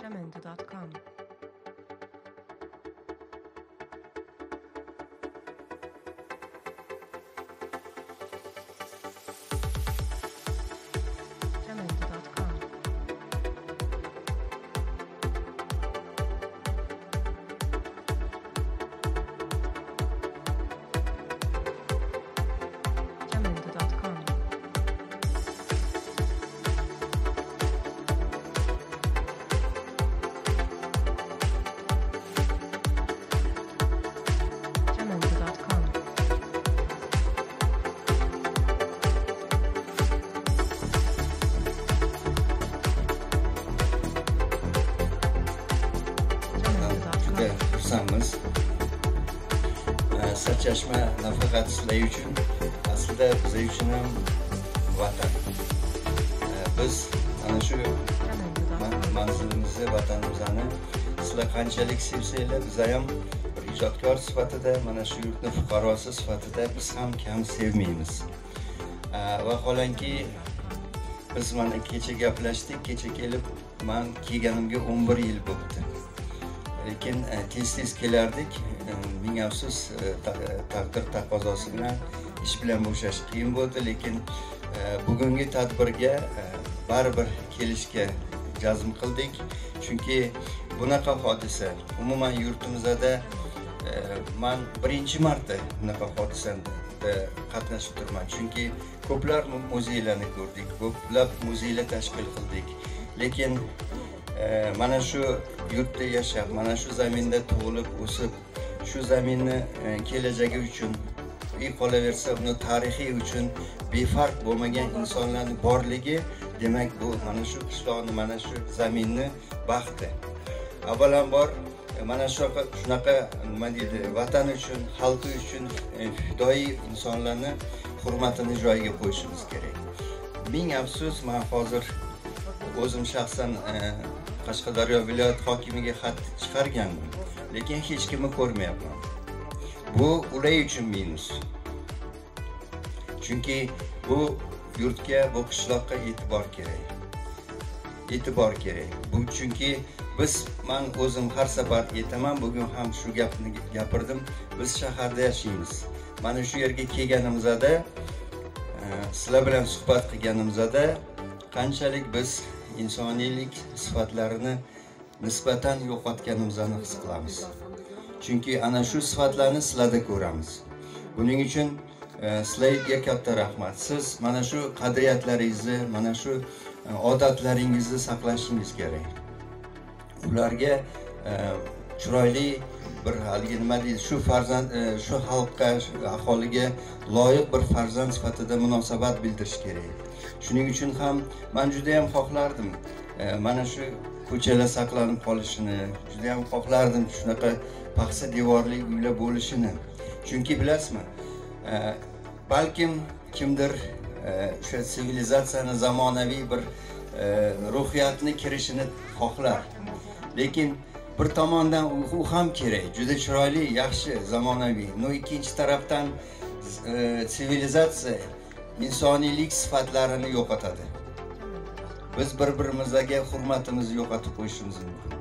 Jamendo.com. Jamendo.com. Jamendo.com. Jamendo.com. Juda xursandmiz. Sarchashma nafaqat sizlar uchun, aslida biz uchun ham vatan. Biz ana shu manzilimizni, vatanimizni sizlar qanchalik sevsanglar, biz ham bir ijodkor sifatida, mana shu yurtni fuqarosi sifatida biz ham kam sevmaymiz. Vaholanki biz mana kecha gaplashdik, kecha kelib men kelganimga 11 yil bo'ldi. Lekin tez-tez kelardik. Ming afsus, taqdir taqozosi bilan ish bilan bo'shash qiyin bo'ldi, lekin bugungi tadbirga baribir kelishga jazm qildik. Chunki bunaqa hodisa umuman yurtimizda men birinchi marta bunaqa hodisada qatnashib turman. Chunki ko'plar muzeylarni ko'rdik, ko'plab muzeylar tashkil qildik. Lekin mana shu yurtda yashab, mana shu zaminda tug'ilib, o'sib, shu zaminni kelajagi uchun, qolaversa uni tarixi uchun befarq bo'lmagan insonlarning borligi, demak bu mana shu qishloqni, mana shu zaminni baxti. Avvalambor mana shunaqa nima deydi, vatan uchun, xalqi uchun fidoyi insonlarni hurmatini joyiga qo'yishimiz kerak. Ming afsus, men hozir o'zim shaxsan Qashqadaryo viloyat hokimiga xat chiqargandim, lekin hech kimni ko'rmayapman. Bu ular uchun minus. Chunki bu yurtga, bu qishloqqa e'tibor kerak. E'tibor kerak. Bu chunki biz, men o'zim har safar aytaman, bugun ham shu gapni gapirdim. Biz shaharda yashaymiz. Mana shu yerga kelganimizda, sizlar bilan suhbat qilganimizda qanchalik biz insoniylik sifatlarini nisbatan yo'qotganimizni his qilamiz. Chunki ana shu sifatlarni sizlarda ko'ramiz. Buning uchun sizlarga katta rahmat. Siz mana shu qadriyatlaringizni, mana shu odatlaringizni saqlashingiz kerak. Ularga chiroyli bir haligi nima deydi, shu farzand, shu xalqqa, aholiga loyiq bir farzand sifatida munosabat bildirish kerak. Shuning uchun ham men juda ham xohlardim mana shu ko'chalar saqlanib qolishini, juda ham xohlardim shunaqa paxsa devorli uylar bo'lishini. Chunki bilasizmi, balkim kimdir o'sha sivilizatsiyani, zamonaviy bir ruhiyatni kirishini xohlar. Lekin bir tomondan u ham kerak, juda chiroyli, yaxshi, zamonaviy. No ikkinchi tarafdan sivilizatsiya insoniylik sifatlarini yo'qotadi. Biz bir-birimizga hurmatimizni yo'qotib qo'yishimiz mumkin.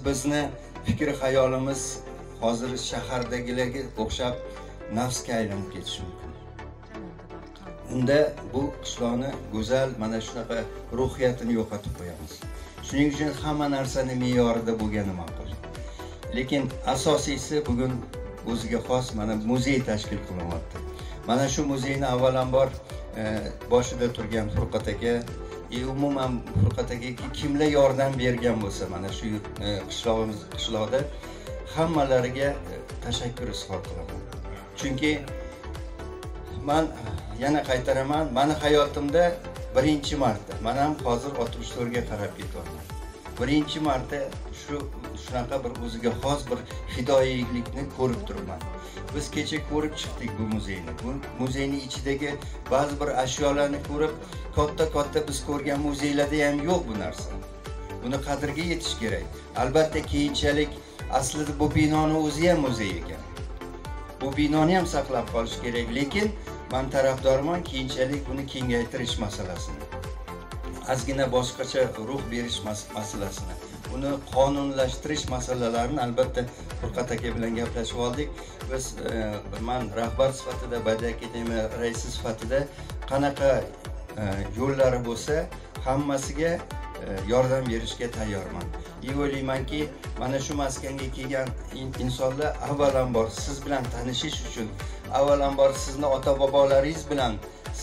Bizni fikr xayolimiz hozir shahardagilarga o'xshab nafsga aylanib ketishi mumkin. Unda bu qishloqni go'zal mana shunaqa ruhiyatini yo'qotib qo'yamiz. Shuning uchun hamma narsani me'yorida bo'lgani ma'qul. Lekin asosiysi bugun o'ziga xos mana muzey tashkil qilinmoqda. Mana shu muzeyni avvalambor boshida turgan Furqat aka, umuman Furqat akaga kimlar yordam bergan bo'lsa, mana shu qishlog'imiz, qishloqda hammalariga tashakkur izhor qilaman. Chunki men yana qaytaraman, meni hayotimda birinchi marta, men ham hozir 64 ga qarab ketyapman. Birinchi marta shunaqa bir o'ziga xos bir fidoyilikni ko'rib turibman. Biz kecha ko'rib chiqdik bu muzeyni. Bu muzeyning ichidagi ba'zi bir ashyolarni ko'rib, katta-katta biz ko'rgan muzeylarda ham yo'q bu narsa. Buni qadriga yetish kerak. Albatta keyinchalik aslida bu binoni o'zi ham muzey ekan. Bu binoni ham saqlab qolish kerak, lekin men tarafdorman keyinchalik buni kengaytirish masalasini. Ozgina boshqacha ruh berish masalasini. uni qonunlashtirish masalalarini albatta Furqat aka bilan gaplashib oldik. Biz man rahbar sifatida, Badiiy akademiya raisi sifatida qanaqa yo'llari bo'lsa hammasiga yordam berishga tayyorman. O'ylaymanki, mana shu maskanga kelgan insonlar avvalambor siz bilan tanishish uchun, avvalambor sizni ota-bobolaringiz bilan,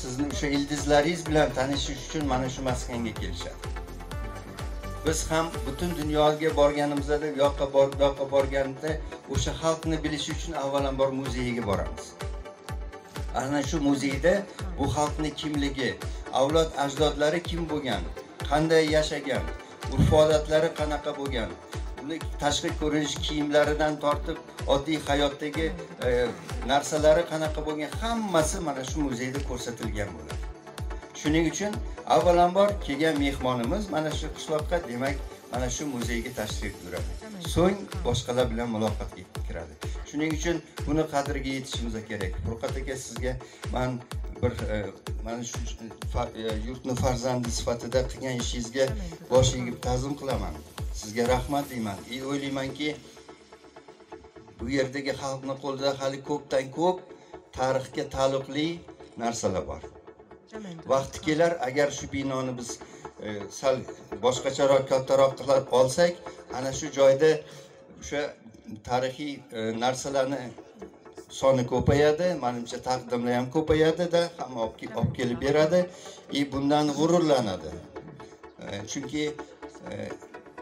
sizni o'sha ildizlaringiz bilan tanishish uchun mana shu maskanga kelishadi. Biz ham butun dunyoga borganimizda, u yoqqa borib, bu yoqqa borganda o'sha xalqni bilish uchun avvalambor muzeyga boramiz. Ana shu muzeyda bu xalqni kimligi, avlod ajdodlari kim bo'lgan, qanday yashagan, urf-odatlari qanaqa bo'lgan, uni tashqi ko'rinish kiyimlaridan tortib oddiy hayotdagi narsalari qanaqa bo'lgan, hammasi mana shu muzeyda ko'rsatilgan bo'ladi. Shuning uchun avvalambor kelgan mehmonimiz mana shu qishloqqa, demak, mana shu muzeyga tashrif buyuradi. So'ng boshqalar bilan muloqotga kiradi. Shuning uchun buni qadriga yetishimiz kerak. Furqat aka, sizga men bir mana shu yurtni farzandi sifatida qilgan ishingizga bosh egib ta'zim qilaman. Sizga rahmat deyman. O'ylaymanki, bu yerdagi xalqning qo'lida hali ko'pdan ko'p tarixga taalluqli narsalar bor. Vaqti kelar, agar shu binoni biz sal boshqacharoq, kattaroq qilib olsak, ana shu joyda o'sha tarixiy narsalarni soni ko'payadi, menimcha taqdimlar ham ko'payadi-da, hamma olib kelib beradi, bundan g'ururlanadi. Chunki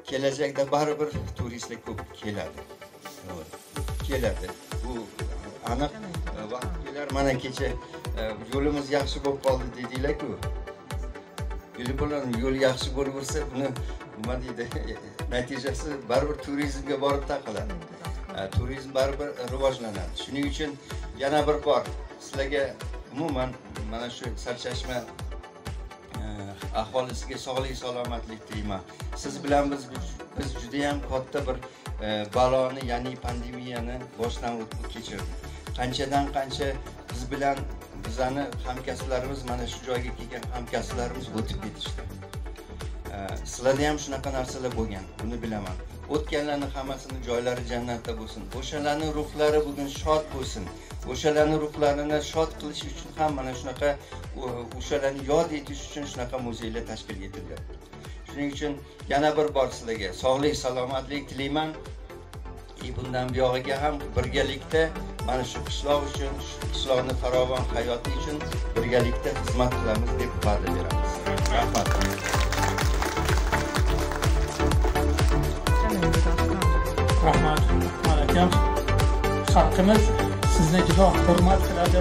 kelajakda baribir turistlar ko'p keladi. Keladi. Bu aniq. Vaqt kelar, mana kecha yo'limiz yaxshi bo'lib qoldi dedinglar-ku. Yo'l yaxshi bo'laversa, buni nima deydi, natijasi baribir turizmga borib taqaladi. Turizm baribir rivojlanadi. Shuning uchun yana bir bor sizlarga umuman mana shu Sarchashma aholisiga sog'lik, salomatlik tilayman. Siz bilan biz juda ham katta bir baloni, ya'ni pandemiyani boshdan kechirdik. Qanchadan qancha biz bilan bizani hamkasblarimiz, mana shu joyga kelgan hamkasblarimiz o'tib ketishdi. Sizlarda ham shunaqa narsalar bo'lgan, buni bilaman. O'tganlarning hammasini joylari jannatda bo'lsin. O'shalarning ruhlari bugun shod bo'lsin. O'shalarning ruhlarini shod qilish uchun ham mana shunaqa, o'shalarni yod etish uchun shunaqa muzeylar tashkil etilyapti. Shuning uchun yana bir bor sizlarga sog'lik, salomatlik tilayman. Bundan buyog'iga ham birgalikda mana shu qishloq uchun, shu qishloqni farovon hayoti uchun birgalikda xizmat qilamiz deb va'da beramiz. Rahmat. Rahmat, akam. Xalqimiz sizni juda hurmat qiladi.